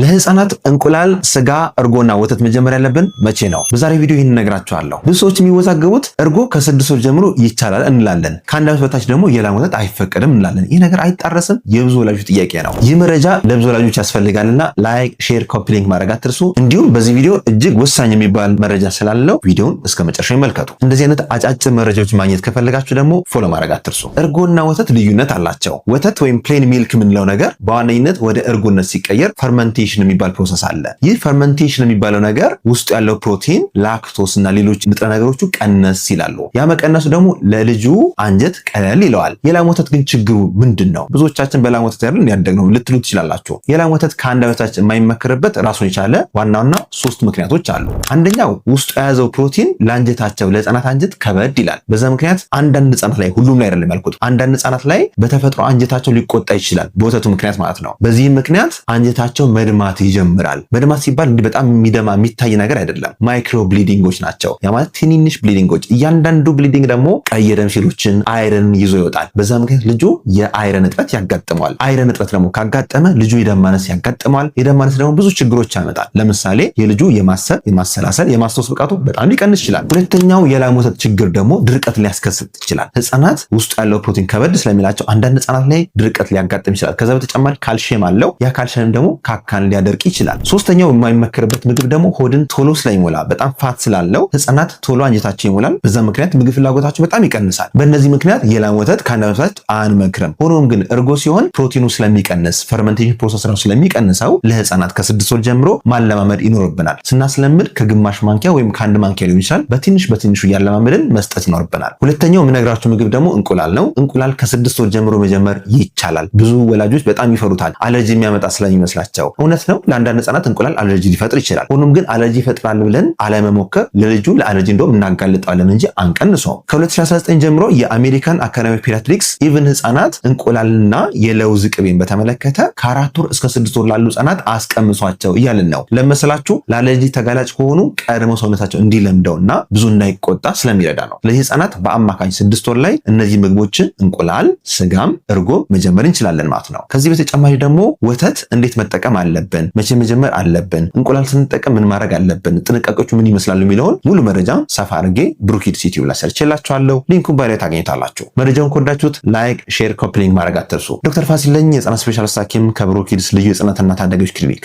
ለህፃናት እንቁላል፣ ስጋ፣ እርጎና ወተት መጀመር ያለብን መቼ ነው? በዛሬ ቪዲዮ ይህን እነግራችኋለሁ። ብዙ ሰዎች የሚወዛገቡት እርጎ ከ6 ወር ጀምሮ ይቻላል እንላለን፣ ከ1 ዓመት በታች ደግሞ የላም ወተት አይፈቀድም እንላለን። ይህ ነገር አይጣረስም? የብዙ ወላጆች ጥያቄ ነው። ይህ መረጃ ለብዙ ወላጆች ያስፈልጋልና like፣ share፣ copy link ማድረግ አትርሱ። እንዲሁም በዚህ ቪዲዮ እጅግ ወሳኝ የሚባል መረጃ ስላለው ቪዲዮውን እስከ መጨረሻው ይመልከቱ። እንደዚህ አይነት አጫጭር መረጃዎች ማግኘት ከፈለጋችሁ ደግሞ follow ማድረግ አትርሱ። እርጎና ወተት ልዩነት አላቸው። ወተት ወይም plain milk የምንለው ነገር በዋነኝነት ወደ እርጎነት ሲቀየር fermentation የሚባል process አለ። ይህ fermentation የሚባለው ነገር ውስጡ ያለው ፕሮቲን፣ ላክቶስ እና ሌሎች ንጥረ ነገሮቹ ቀነስ ይላሉ። ያ መቀነሱ ደግሞ ለልጁ አንጀት ቀለል ይለዋል። የላም ወተት ግን ችግሩ ምንድን ነው? ብዙዎቻችን በላም ወተት አይደል ያደግነው ልትሉ ትችላላችሁ። የላም ወተት ከ1 ዓመት በታች የማይመከርበት ራሱን የቻለ ዋናውና ሶስት ምክንያቶች አሉ። አንደኛው ውስጡ የያዘው ፕሮቲን ለአንጀታቸው ለህፃናት አንጀት ከበድ ይላል። በዛ ምክንያት አንዳንድ ህፃናት ላይ፣ ሁሉም ላይ አይደለም ያልኩት፣ አንዳንድ ህፃናት ላይ በተፈጥሮ አንጀታቸው ሊቆጣ ይችላል፣ በወተቱ ምክንያት ማለት ነው። በዚህም ምክንያት አንጀታቸው መድማት ይጀምራል። መድማት ሲባል እንዲህ በጣም የሚደማ የሚታይ ነገር አይደለም። Micro bleeding ኦች ናቸው። ያ ማለት ትንንሽ bleeding ኦች። እያንዳንዱ bleeding ደግሞ ቀይ የደም ሴሎችን፣ iron ይዞ ይወጣል። በዛ ምክንያት ልጁ የ iron እጥረት ያጋጥመዋል። Iron እጥረት ደግሞ ካጋጠመ ልጁ የደም ማነስ ያጋጥመዋል። የደም ማነስ ደግሞ ብዙ ችግሮች ያመጣል። ለምሳሌ የልጁ የማሰብ፣ የማሰላሰል፣ የማስታወስ ብቃቱ በጣም ሊቀንስ ይችላል። ሁለተኛው የላም ወተት ችግር ደግሞ ድርቀት ሊያስከስት ይችላል። ህፃናት ውስጡ ያለው ፕሮቲን ከበድ ስለሚላቸው አንዳንድ ህፃናት ላይ ድርቀት ሊያጋጥም ይችላል። ከዛ በተጨማሪ ካልሽየም አለው። ያ ካልሽየም ደግሞ ካካን ሊያደርቅ ይችላል። ሶስተኛው የማይመከርበት ምግብ ደግሞ ሆድን ቶሎ ስለሚሞላ፣ በጣም fat ስላለው ህፃናት ቶሎ አንጀታቸው ይሞላል። በዛ ምክንያት ምግብ ፍላጎታቸው በጣም ይቀንሳል። በእነዚህ ምክንያት የላም ወተት ከ1 ዓመት በታች አንመክርም። ሆኖም ግን እርጎ ሲሆን ፕሮቲኑ ስለሚቀንስ፣ fermentation process ነው ስለሚቀንሰው ለህፃናት ከ6 ወር ጀምሮ ማለማመድ ይኖርብናል። ስናስለምድ ከግማሽ ማንኪያ ወይም ከ1 ማንኪያ ሊሆን ይችላል። በትንሽ በትንሹ እያለማመድን መስጠት ይኖርብናል። ሁለተኛው የምነግራችሁ ምግብ ደግሞ እንቁላል ነው። እንቁላል ከ6 ወር ጀምሮ መጀመር ይቻላል። ብዙ ወላጆች በጣም ይፈሩታል፣ አለርጂ የሚያመጣ ስለሚመስላቸው። እውነት ነው፣ ለአንዳንድ ህጻናት እንቁላል አለርጂ ሊፈጥር ይችላል። ሆኖም ግን አለርጂ ይፈጥራል ብለን አለመሞከር ለልጁ ለአለርጂ እንደውም እናጋልጠዋለን እንጂ አንቀንሰውም። ከ2019 ጀምሮ የ American Academy of Pediatrics even ህጻናት እንቁላልና የለውዝ ቅቤን በተመለከተ ከ4 ወር እስከ 6 ወር ላሉ ህጻናት አስቀምሷቸው እያልን ነው። ለመሰላችሁ ለአለርጂ ተጋላጭ ከሆኑ ቀድሞ ሰውነታቸው እንዲለምደውና ብዙ እንዳይቆጣ ስለሚረዳ ነው። ስለዚህ ህጻናት በአማካኝ 6 ወር ላይ እነዚህ ምግቦችን እንቁላል፣ ስጋም፣ እርጎ መጀመር እንችላለን ማለት ነው። ከዚህ በተጨማሪ ደግሞ ወተት እንዴት መጠቀም አለብን፣ መቼ መጀመር አለብን፣ እንቁላል ስንጠቀም ምን ማድረግ አለብን፣ ጥንቃቄዎቹ ምን ይመስላሉ የሚለውን ሙሉ መረጃ ሰፋ አድርጌ ብሩኪድስ ዩቲዩብ ላይ ሰርቼላችኋለሁ። Link ኡን bio ላይ ታገኙታላችሁ። መረጃውን ከወዳችሁት like፣ share፣ copy link ማድረግ አትርሱ። ዶክተር ፋሲል ነኝ፣ የህፃናት specialist ሐኪም ከብሩኪድስ ልዩ የህፃናትና ታዳጊዎች ክሊኒክ።